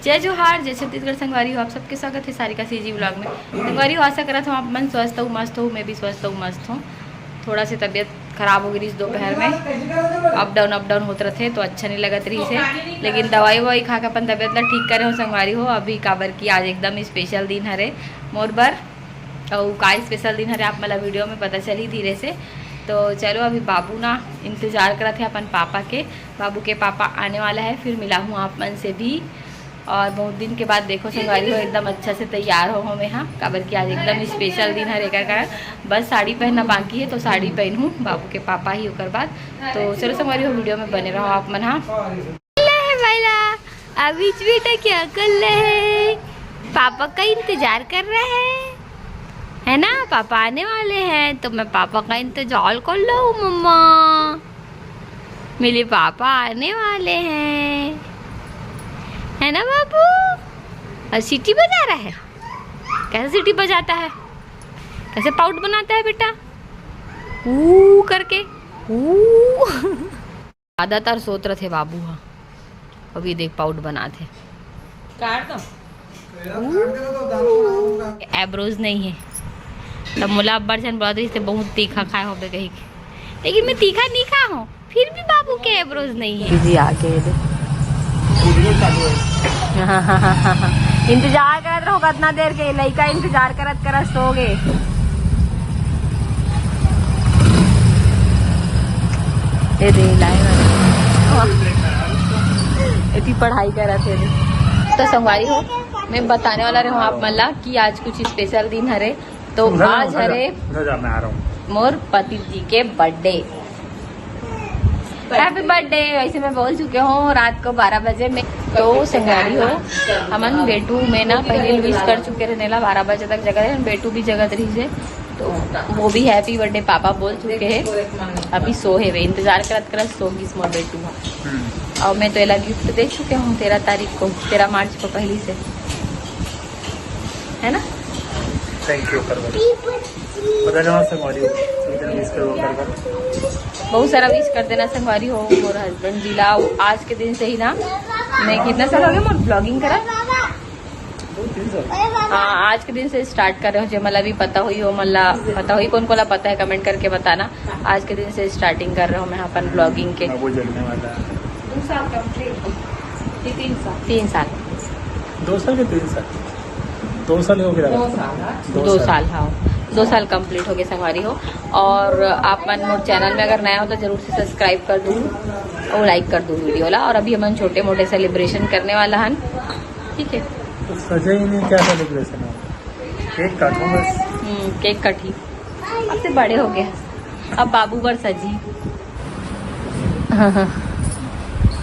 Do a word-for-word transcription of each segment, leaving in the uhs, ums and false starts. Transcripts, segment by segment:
जय जोहार, जय छत्तीसगढ़ संगवारी हो, आप सबके स्वागत है सारिका सीजी व्लॉग में। संगवारी हो, आशा करत हूँ आप मन स्वस्थ हो, मस्त हो, मैं भी स्वस्थ हूँ, मस्त हूँ। थोड़ा सी तबीयत खराब हो गई इस दोपहर में, अप डाउन अप डाउन होत रहते तो अच्छा नहीं लगत रही से, लेकिन दवाई ववाई खा के अपन तबीयत ला ठीक करे हो संगवारी हो। अभी काबर कि आज एकदम स्पेशल दिन हरे मोर बर, अउ का स्पेशल दिन हरे आप मन ला वीडियो में पता चली धीरे से। तो चलो, अभी बाबू ना इंतजार करत है अपन पापा के, बाबू के पापा आने वाला है, फिर मिला हूँ आप मन से भी। और बहुत दिन के बाद देखो संगवारी हो, एकदम अच्छा से तैयार हो हूँ मैं, हाँ, काबर कि आज एकदम स्पेशल दिन हरे, एकर कारण बस साड़ी पहनना बाकी है, तो साड़ी पहनहूँ बाबू के पापा ही ओकर बाद। तो चलो संगवारी हो, वीडियो में बने रहो आप मन, हाँ। ले है भाईला, अभी बेटा क्या कर रहे है? पापा का इंतजार कर रहा है, है ना? पापा आने वाले हैं तो मैं पापा का इंतजार कर रहा हूँ मम्मा। मेरे पापा आने वाले हैं, है ना बाबू? और सीटी बजा रहा है। कैसे सीटी बजाता है? कैसे पाउट बनाता है बेटा? ऊ करके, ऊ। ज्यादातर सोत रथे बाबू हा। अभी देख, पाउट बनात हे। काट दो। एब्रोज नहीं है, तब मोला अब्बड़ झन बोलत रहिस, "ते बहुत तीखा खाए होबे" कही के, लेकिन मैं तीखा नहीं खा हूँ, फिर भी बाबू के एब्रोज नहीं है। जी, आके ये दे। इंतजार करत रहो कितना देर के, लइका इंतजार करत करत सो गे। ये दे लाए वाला। एती पढ़ाई करत हे। तो संगवारी हो, मैं बताने वाला रहूँ आप मन ला कि आज कुछ स्पेशल दिन हरे। तो उधर जा, आज उधर जा, हरे उधर जा, मैं आ रहा हूँ। मोर पति जी के बर्थडे। Happy birthday. वैसे मैं बोल चुके हूँ रात को बारह बजे में। तो संगवारी हो, हमन बेटू में ना पहले विश कर चुके रहने ला, बारह बजे तक जगत रहे, बेटू भी जगत रही से, तो वो भी हैप्पी बर्थडे पापा बोल चुके हैं। अभी सो है वे, इंतजार करत करत सो गिस मोर बेटू हा। हम्म। और मैं तो एला गिफ्ट दे चुके हूँ तेरह तारीख को, तेरह मार्च को पहली से, है ना? थैंक यू कर बता जाओ संगवारी हो, इधर विश करो कर कर। बहुत सारा विश कर देना संगवारी हो मोर हस्बैंड जी ला। आज के दिन से ही ना, मैं कितना साल हो गया मोर ब्लॉगिंग करा। हाँ, आज के दिन से स्टार्ट कर रहे हो, जे मला भी पता हुई हो, मला पता हुई, कौन कोला पता है कमेंट करके बताना। आज के दिन से स्टार्टिंग कर रहे हो मैं अपन ब्लॉगिंग के। अब वो जलने वाला है। दो साल कंप्लीट। ये तीन साल। तीन साल। दो साल के तीन साल? दो साल हो गया। दो साल, हाँ। दो दो साल। साल, हाँ, दो साल कंप्लीट हो गए संगवारी हो। और आप मन मोर चैनल में अगर नया हो तो जरूर से सब्सक्राइब कर दू और लाइक कर दू वीडियो ला। और अभी हमन छोटे मोटे सेलिब्रेशन करने वाला हन, ठीक है। तो सजे ही नहीं, क्या सेलिब्रेशन है? केक काटो बस। हम्म, केक कटी। अब से बड़े हो गए, अब बाबू बर सजी।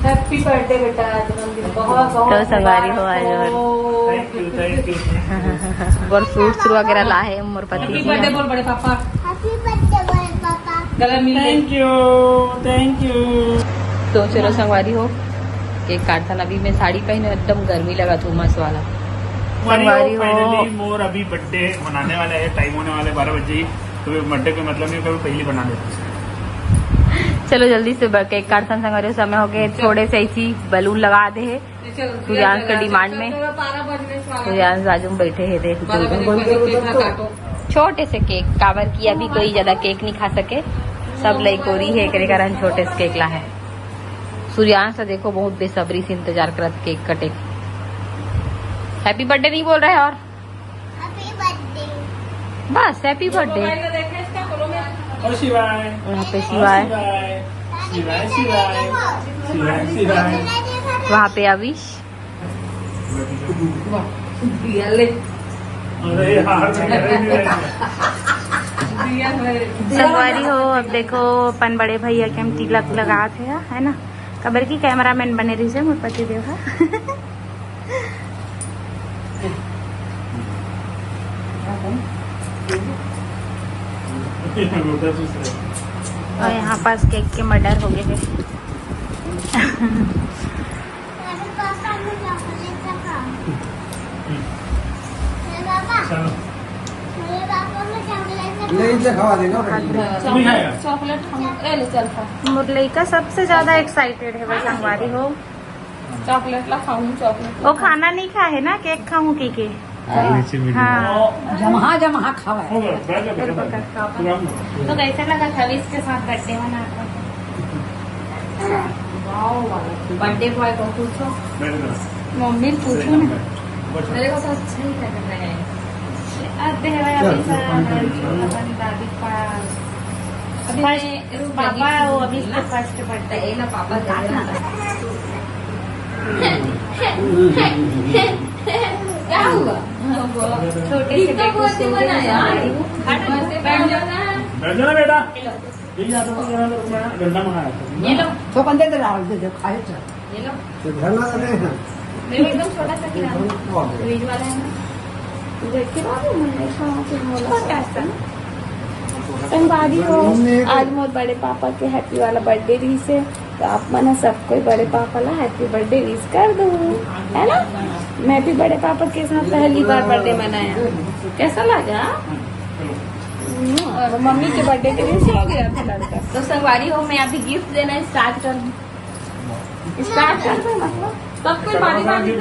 हैप्पी बर्थडे बेटा, जन्मदिन बहुत बहुत तो संगवारी हो, आज मुबारक हो। Thank you, thank you. Mor fruits वगैरह ला है मोर पति जी। हैप्पी बर्थडे बोल बड़े पापा। हैप्पी बर्थडे बड़े पापा। गला मिल गए। Thank you, thank you. तो चलो संगवारी हो, केक काटथन। अभी मैं साड़ी पहने, एकदम गर्मी लगा थू मस्त वाला। संगवारी हो। फाइनली मोर अभी बर्थडे मनाने वाला है, टाइम होने वाला है बारह बजे ही। तो मैं बर्थडे के मतलब नहीं, कभी पहली बना देता हूँ। चलो जल्दी से ब-, केक काटथन संगवारी हो, समय हो गए, थोड़े से ऐसी बलून लगा दे है। सूर्यांश के डिमांड में। सूर्यांश बाजू में बैठे हैं, देख। छोटे से केक, काबर कि अभी कोई ज्यादा केक नहीं खा सके, सब लइकोरी है, एकरे कारण छोटे से केक ला है। सूर्यांश तो देखो बहुत बेसब्री से इंतजार करत केक कटे। हैप्पी बर्थडे नहीं बोल रहा है और बस हैप्पी बर्थडे। और शिवाय। यहाँ पे शिवाय। शिवाय, शिवाय। शिवाय, शिवाय। वहाँ पे अविश। अरे यार, मैं कर ही नहीं रहा। संगवारी हो, अब देखो अपन बड़े भैया के हम तिलक लगात हे, है ना, काबर की कैमरामैन बने रहिसे मोर पति देव हा। और यहाँ पास केक के मर्डर हो गए हैं। चॉकलेट हम, ए, ले चल खा। मोर लइका सबसे ज्यादा एक्साइटेड है, बस संगवारी हो। चॉकलेट ला खाऊं, चॉकलेट वो खाना नहीं खाए ना, केक खाऊं की के। नीचे मिल हाँ। जमहा जमहा खावा है। तो कैसा लगा था इसके साथ बर्थडे मनाना? बर्थडे बॉय को पूछो। मम्मी पूछो ना। मेरे को तो अच्छा ही लग रहा है। आते हैं भाई, अभी अपनी दादी पास। अभी पापा वो अभी इसके फर्स्ट बर्थडे है ना, पापा। क्या हुआ? छोटे से बेटे को बनाया। बैठ जाना बेटा। यही आता था, यहाँ पर अपना डंडा मंगाया था। ये लो। तो कंधे दे रहा है, दे दे, खाए चल। ये लो। तो झरना नहीं है। मेरे को एकदम छोटा सा खिला दो। फ्रिज वाला है ना। देख के बाबू, मैंने कहा कि बोला। छोटा सा। संगवारी हो, आज मोर बड़े पापा के हैप्पी वाला बर्थडे रहिस हे, तो आप मन ह सब कोई बड़े पापा ला हैप्पी बर्थडे विश कर दो, है ना? मैं भी बड़े पापा के साथ पहली बार बर्थडे मनाया। कैसा लगा? हम्म, और मम्मी के बर्थडे के दिन सो गया था लड़का। तो संगवारी हो, मैं अभी गिफ्ट देना स्टार्ट कर दूं। स्टार्ट कर दो, मतलब, सब कोई बारी बारी से,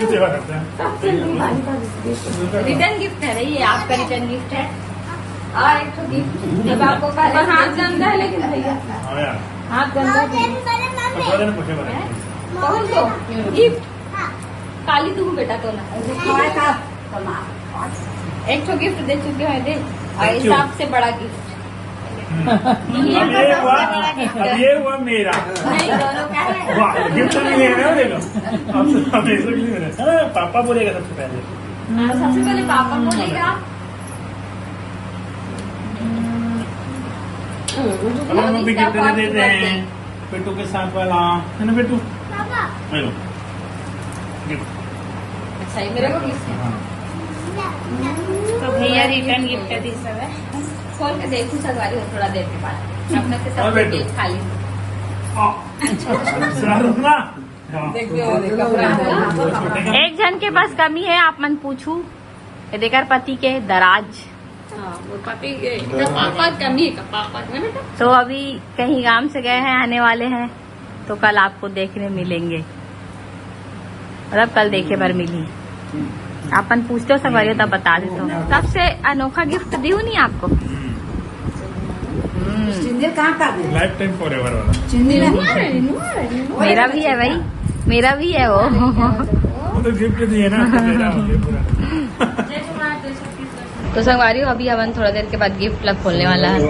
सबसे बारी बारी से। रिटर्न गिफ्ट है ना ये, आपका रिटर्न गिफ्ट है। और एक तो गिफ्ट जब आपको, पर हाथ गंदा है लेकिन भैया, हाँ यार। हाथ गंदा है। कौन को गिफ्ट? काली तू बेटा तो ना। एक तो गिफ्ट दे चुके हैं, दे। और सबसे बड़ा गिफ्ट। अब ये हुआ, अब ये हुआ मेरा। नहीं, दोनों का है। वाह, गिफ्ट भी ले रहे हो, देखो। अब तो हम ऐसे भी ले रहे हैं। हाँ, पापा बोलेगा सबसे पहले। हाँ, सबसे पहले पापा बोलेगा। अब हम भी गिफ्ट दे देते हैं। पेटू के साथ वाला, है ना पेटू? पापा। हेलो। गिफ्ट। अच्छा, ये मेरे को गिफ्ट है। हाँ। तो भैया रिटर्न गिफ्ट दी सब है। खोल के देखूं संगवारी हो थोड़ा देर के बाद। अपना के और सब बेटू। केक खा ली। हाँ। सारू ना। हाँ। देखो, देखो, पूरा एक झन के बस कमी है, आप मन पूछू। ये देकर पति के दराज। हाँ, वो पति के, इधर पापा कमी है, पापा है बेटा। तो अभी कहीं काम से गए हैं, आने वाले हैं, तो कल आपको देखने मिलेंगे, मतलब कल देखे बर मिली। अपन पूछते हो संगवारी हो, तब बता देते हो। सबसे अनोखा गिफ्ट दियो नहीं आपको? हम्म। लाइफ टाइम फॉरएवर वाला। मेरा भी है भाई, मेरा भी है वो। वो तो गिफ्ट दिए ना, तो मेरा हो गया पूरा। तो संगवारी हो, अभी हमन थोड़ा देर के बाद गिफ्ट ला खोलने वाला है।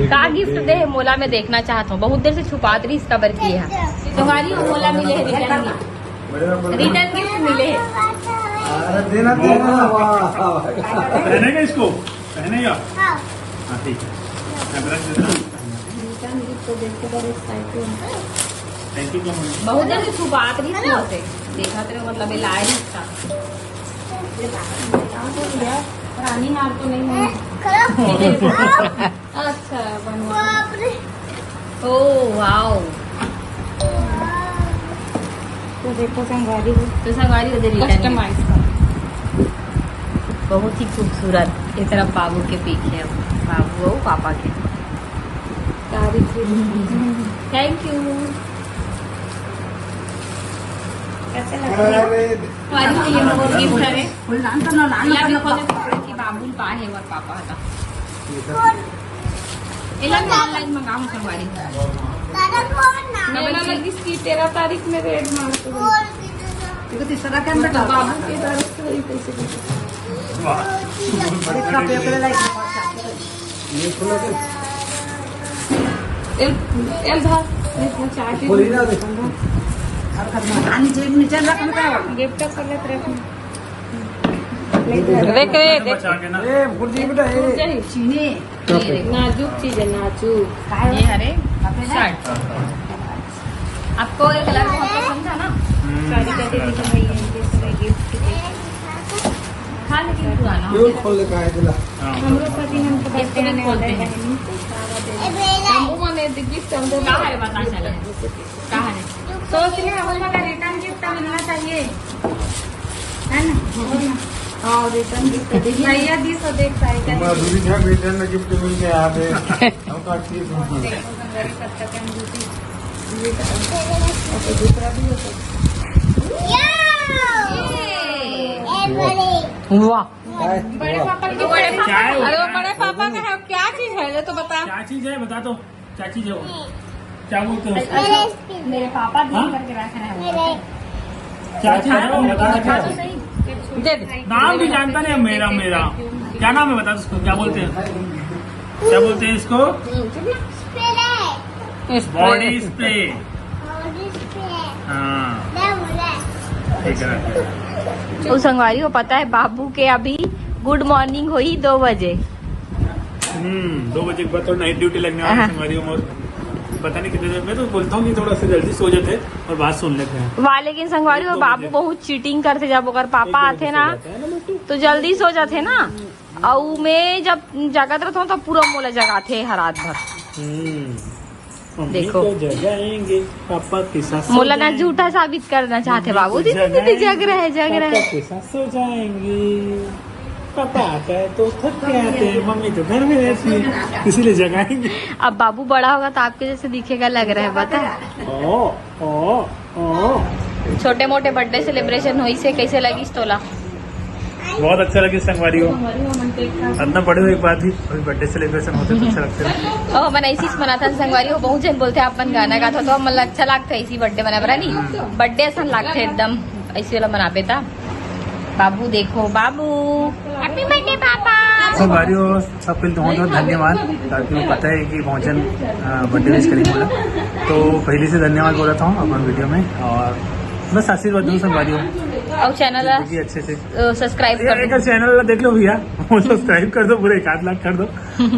का गिफ्ट दे हे मोला, मैं देखना चाहत हूँ, बहुत देर से छुपात रहिस, काबर की है। संगवारी हो, मोला मिले हे रिटर्न गिफ्ट। रिटर्न गिफ्ट मिले हे। अरे देना, देना, वाह। पहनेगा इसको? पहनेगा? हाँ। हाँ, ठीक है। मैं ब्रश देता हूँ। रिटर्न गिफ्ट तो देख के बड़े एक्साइटेड हूँ। थैंक यू, कमल। बहुत देर से छुपात रहिस मोर से। देखा तेरे, मतलब, ये लाए नहीं था। रानी हार तो नहीं है। अच्छा, बनवा। बाप रे। ओ, वाओ। तो देखो संगवारी हो। तो संगवारी हो, रिटर्न कस्टमाइज का। बहुत ही खूबसूरत। ये तरफ बाबू के पिक है, बाबू और पापा के। तारीफ। Thank you. कैसे लग रहा है? अरे। हमारी के लिए वो गिफ्ट है। फुल नाम तो ना, नाम ये तो अभी ना। खोले कि बाबू पाए है और पापा था। ये सब। इला मैं ऑनलाइन मंगाऊं संगवारी। दादा, फोन ना। मैं लगा इसकी तेरह तारीख में रेड मार तो। देखो, तीसरा कैमरा मतलब बाबू के तरफ से ही पैसे। वाह। इतना पेपर लाइक। ये खोलो तो। एल, एल धर, ये वो चाय पी। खोली ना, देखो। और करना। आनी जेब में चल रखना था। गिफ्ट कर लेते रखना। देख रे, देख। बचा के ना। ए, भूल जी बेटा, ए। चीनी। ये देख, नाजुक चीज है, नाजुक। ये हरे शर्ट। आपको ये कलर बहुत पसंद था ना? हम्म। सारी का दीदी को वही है, ये सब गिफ्ट के लिए। हाँ, लेकिन पुराना हो क्यों गया। खोल ले, काहे दिला? हाँ। हम लोग का दिन हमको ये बर्थडे आने वाला है। हम वो माने गिफ्ट हम दोनों कहाँ है, बता चले। कहाँ है? सोच ले, हम लोग का रिटर्न गिफ्ट मिलना चाहिए, है ना? हाँ, रिटर्न गिफ्ट भैया दी सो देख सारी का। माधुरी झा रिटर्न गिफ्ट मिल के आ गए। हम तो अच्छी है। देखो, संगरी कब तक हम दूसरी, दूसरी तरफ। और तो दूसरा भी हो सकता है। वाह। अरे वो बड़े पापा का है, क्या चीज है? ले तो बता। क्या चीज है, बता दो। क्या चीज है वो? क्या बोलते हैं उसको? मेरे पापा दिन हाँ? करके रख रहे हैं। क्या चीज है वो? बताना क्या है? दे दे। नाम भी जानता नहीं है मेरा, मेरा। क्या नाम है, बता दो उसको, क्या बोलते हैं? क्या बोलते हैं इसको? Body spray. हाँ। ठीक है। तो संगवारी हो, पता है बाबू के अभी गुड मॉर्निंग होई दो बजे। हम्म, दो बजे के बाद तो नाइट ड्यूटी लगने वाली है हाँ। संगवारी हो, और पता नहीं कितने देर। मैं तो बोलता हूँ कि थोड़ा सा जल्दी सो जाते हैं और बात सुन लेते हैं। वाह, लेकिन संगवारी हो, बाबू बहुत चीटिंग करते, जब ओकर पापा आते ना तो जल्दी सो जाते ना, अउ मैं जब जागत रहता हूँ तो पूरा मोला जगाते हैं रात भर। हम्म। मम्मी देखो। को जगाएंगे, पापा के साथ सो मोला ना जाएंगे। झूठा साबित करना चाहते मम्मी बाबू को जी, जगाएंगे, जग रहे, जग पापा रहे। के साथ सो जाएंगे। पापा आता है तो थक के आते हैं, मम्मी तो घर में रहती है, इसीलिए जगाएंगे। अब बाबू बड़ा होगा तो आपके जैसे दिखेगा, लग रहा है, पता है। ओ, ओ, ओ। छोटे मोटे बर्थडे सेलिब्रेशन होई से कैसे लगी तोला? बहुत अच्छा लगे संगवारी हो। इतना बड़े हो एक बात ही अभी बर्थडे सेलिब्रेशन होते तो अच्छा लगता है। ओ, मन ऐसी मनाथन संगवारी हो, बहुत जन बोलते हैं आप मन गाना गाता तो मन अच्छा लगता है इसी बर्थडे मना बरा नहीं। बर्थडे ऐसा लगता है एकदम ऐसे वाला मनाबे ता। बाबू देखो बाबू, हैप्पी बर्थडे पापा। संगवारी हो, सब पहले तो बहुत बहुत धन्यवाद, ताकि वो पता है कि पहुंचन बर्थडे विश करेंगे बोला, तो पहले से धन्यवाद बोला था अपन वीडियो में। और बस आशीर्वाद दो संगवारी हो। और चैनल जिंदगी अच्छे से सब्सक्राइब ये कर एक दो। चैनल देख लो भैया, वो सब्सक्राइब कर दो, पूरे एक आध लाख कर दो।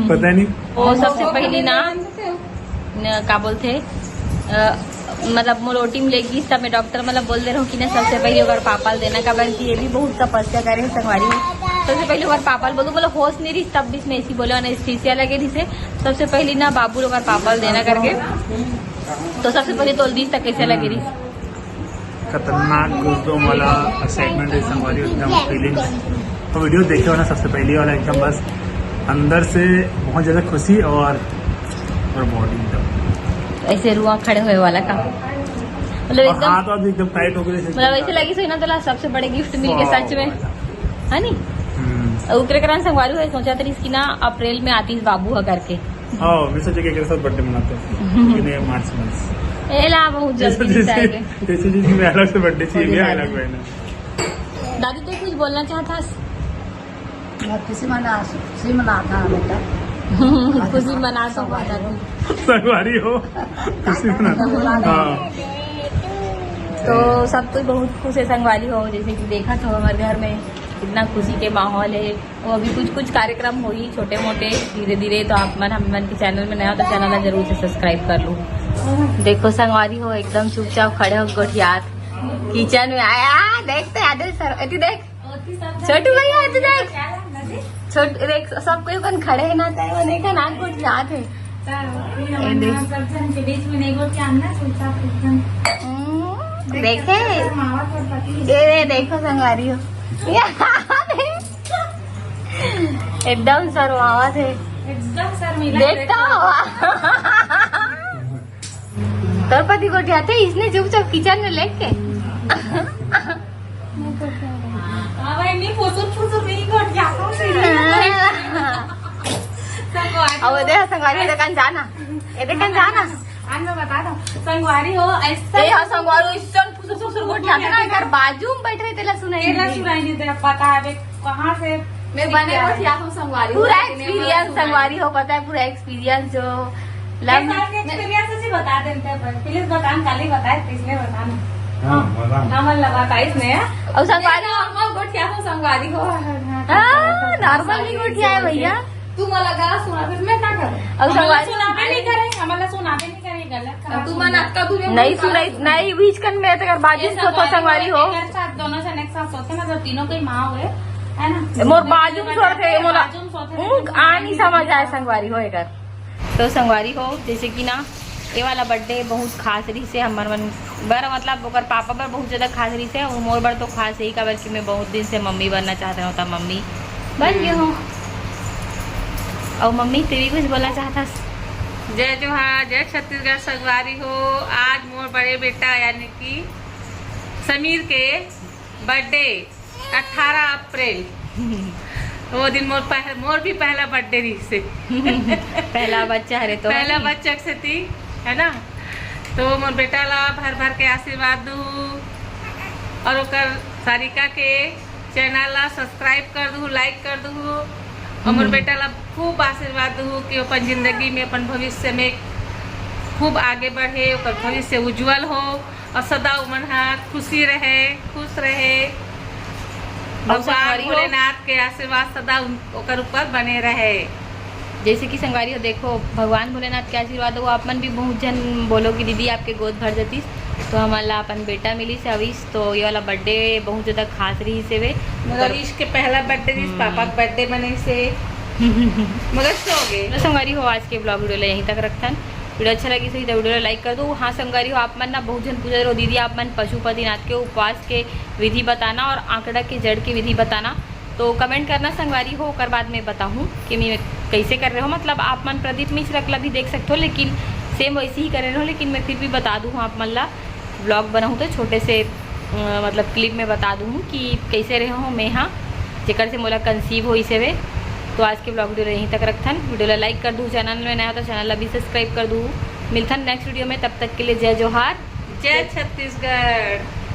पता नहीं। वो सबसे पहले ना न, का बोलते अ, मतलब मोर ओटी में लेगी तब मैं डॉक्टर मतलब बोल दे रहूँ कि ना सबसे पहले ओकर पापा ल देना, काबर कि ये भी बहुत तपस्या करे है संगवारी। सबसे पहले ओकर पापा ल बोल दो, बोलो होश नहीं रही, तब बीच में ऐसी बोले एनेस्थीसिया लगे रही से। सबसे पहले ना बाबू ओकर पापा ल देना करके, तो सबसे पहले तोल दीस तक कैसे लगे रही। खतरनाक गुजदो वाला एक्साइटमेंट है संगवारी, एकदम फीलिंग। तो वीडियो देखे हो ना, सबसे पहले वाला एकदम बस अंदर से बहुत ज्यादा खुशी और और बॉडी एकदम ऐसे रुआ खड़े हुए वाला का मतलब और एकदम हाथ वाथ भी एकदम टाइट हो गए जैसे मतलब ऐसे लगी सही ना तोला सबसे बड़े गिफ्ट मिल के सच में। है नी? हम्म। ओकरे कारण संगवारी हुए सोचा तरी कि ना अप्रैल में आतीस बाबू ह करके। हाँ, मैं सोचे कि एक साथ बर्थडे मनाते हैं। लेकिन ये मार्च में। एला बहुत जल्दी जैसे चाहिए। जैसे जी मैं अलग से बर्थडे चाहिए, अलग बर्थडे। दादी तो कुछ बोलना चाहता। खुशी मना, खुशी मनाता है बेटा। खुशी मनाता हूँ दादी। संगवारी हो, खुशी मनाता। हाँ। तो सब कोई बहुत खुश है संगवारी हो, जैसे कि देखा था हमारे घर में कितना खुशी के माहौल है। वो अभी कुछ कुछ कार्यक्रम होही छोटे मोटे धीरे धीरे, तो आप मन हम मन के चैनल में नया हो तो चैनल ला जरूर से सब्सक्राइब कर लो। देखो संगवारी हो एकदम चुपचाप खड़े हो गोठियात किचन में आया, देखते आदे सर, एती देख। छोटू भैया, एती देख। छोट-, देख, सब कोई अपन खड़े है ना, चाहे वो नहीं का नाक गोठियात है। सब जन के बीच में नहीं गोठियाना, चुपचाप एकदम। हम्म, देखे? ये, ये देखो संगवारी हो। एकदम शर्मावत है। एकदम शर्मीला देखता देखो। हुआ। तोर पति गोठियाथे इसने चुपचाप किचन में लेके। हाँ भाई, नहीं फुसुर फुसुर नहीं गोठियाता हूँ। अब दे संगवारी दुकान जाना, ये दुकान जाना। आज मैं बता दूँ, संगवारी हो ऐसा ए, हाँ, संगवारी हो, इससे फुसुर फुसुर गोठियाथे ना, इधर बाजू में बैठ रहे तेला सुनाई तेला नहीं। सुनाई नहीं दे, पता है बे, कहाँ से मैं बने क्या है? गोठियात हूँ संगवारी हो, पूरा लेकिन एक्सपीरियंस संगवारी हो, पता है, पूरा एक्सपीरियंस जो ये लव साल के एक्सपीरियंस से बता देते हैं, पर प्लीज बता, काली बताए, पिछले बता ना। हाँ, बता। हमन ला बताइस ने। और संगवारी नॉर्मल गोठियात हूँ संगवारी हो। हाँ, नॉर्मल नहीं गोठियाए भैया। तू मोला गलत सुना, फिर मैं क्या करूँ? और हमन ला संगवारी सुनाबे नहीं करे, हमन ला सुनाबे नहीं करे, गलत कहा तू मन अतका दूर नहीं सुनाई, नहीं, बीच कन में तकर बाजू में सोता संगवारी हो। एक साथ, दोनों जन एक साथ सोते, मतलब तीनों के माँ हुए, है ना? मोर बाजू में सोते, मोला बाजू में सोते, ऊँख आ नहीं समझ आए संगवारी हो एकर। तो संगवारी हो, जैसे कि ना, ये वाला बर्थडे बहुत खास रही से हमर मन बर, मतलब ओकर पापा बर बहुत ज्यादा खास रही से, और मोर बर तो खास ही, काबर कि मैं बहुत दिन से मम्मी बनना चाहत रहूँ, त मम्मी बन गए हो। और मम्मी, तू भी कुछ बोलना चाहत हस? जय जोहार, जय छत्तीसगढ़ संगवारी हो। आज मोर बड़े बेटा यानी कि समीर के बर्थडे अठारह अप्रैल। वो दिन मोर पह, मोर भी पहला बर्थडे रहिसे। पहला बच्चा हरे तो पहला बच्चा के सेती, है ना? तो मोर बेटा ला भर भर के आशीर्वाद दू, और ओकर सारिका के चैनल ला सब्सक्राइब कर दू, लाइक कर दू, और मोर बेटा ला खूब आशीर्वाद दू कि अपन जिंदगी में, अपन भविष्य में खूब आगे बढ़े, ओकर भविष्य उज्जवल हो, और सदा उमन हा खुशी रहे, खुश रहे। और भगवान संगवारी हो, भोलेनाथ के आशीर्वाद सदा उन, ओकर ऊपर बने रहे। जैसे कि संगवारी हो, देखो, भगवान भोलेनाथ के आशीर्वाद हो, आप मन भी बहुत झन बोलो कि दीदी आपके गोद भर जतिस, तो हमन ला अपन बेटा मिलिस अविश। तो ये वाला बर्थडे बहुत ज्यादा खास रहिसे वे। मगर अविश के पहला बर्थडे रहिस, हम्म। पापा के बर्थडे मनाइसे, मगर सो गे। तो संगवारी हो, आज के ब्लॉग वीडियो ला यहीं तक रखथन। वीडियो अच्छा लगिस होही तो वीडियो ला लाइक कर दो। हाँ संगवारी हो, आप मन ना बहुत झन पूछत रहो दीदी आप मन पशुपतिनाथ के उपवास के विधि बताना और आंकड़ा के जड़ के विधि बताना, तो कमेंट करना संगवारी हो, ओकर बाद में बताहूँ कि मैं कैसे कर रहे हो। मतलब आप मन प्रदीप मिश्रा ला भी देख सकते हो, लेकिन सेम वैसे ही कर रहे हो, लेकिन मैं फिर भी बता दूँ आप मन ला, ब्लॉग बनाऊँ तो छोटे से अ, मतलब क्लिप में बता दूँ कि कैसे रहे हो मैं, हाँ, जेकर से मोला कंसीव होइसे वे। तो आज के ब्लॉग वीडियो ला यहीं तक रखथन। वीडियो ला लाइक कर दू, चैनल में नया हो तो चैनल ला भी सब्सक्राइब कर दू। मिलथन नेक्स्ट वीडियो में, तब तक के लिए जय जोहार। जय छत्तीसगढ़।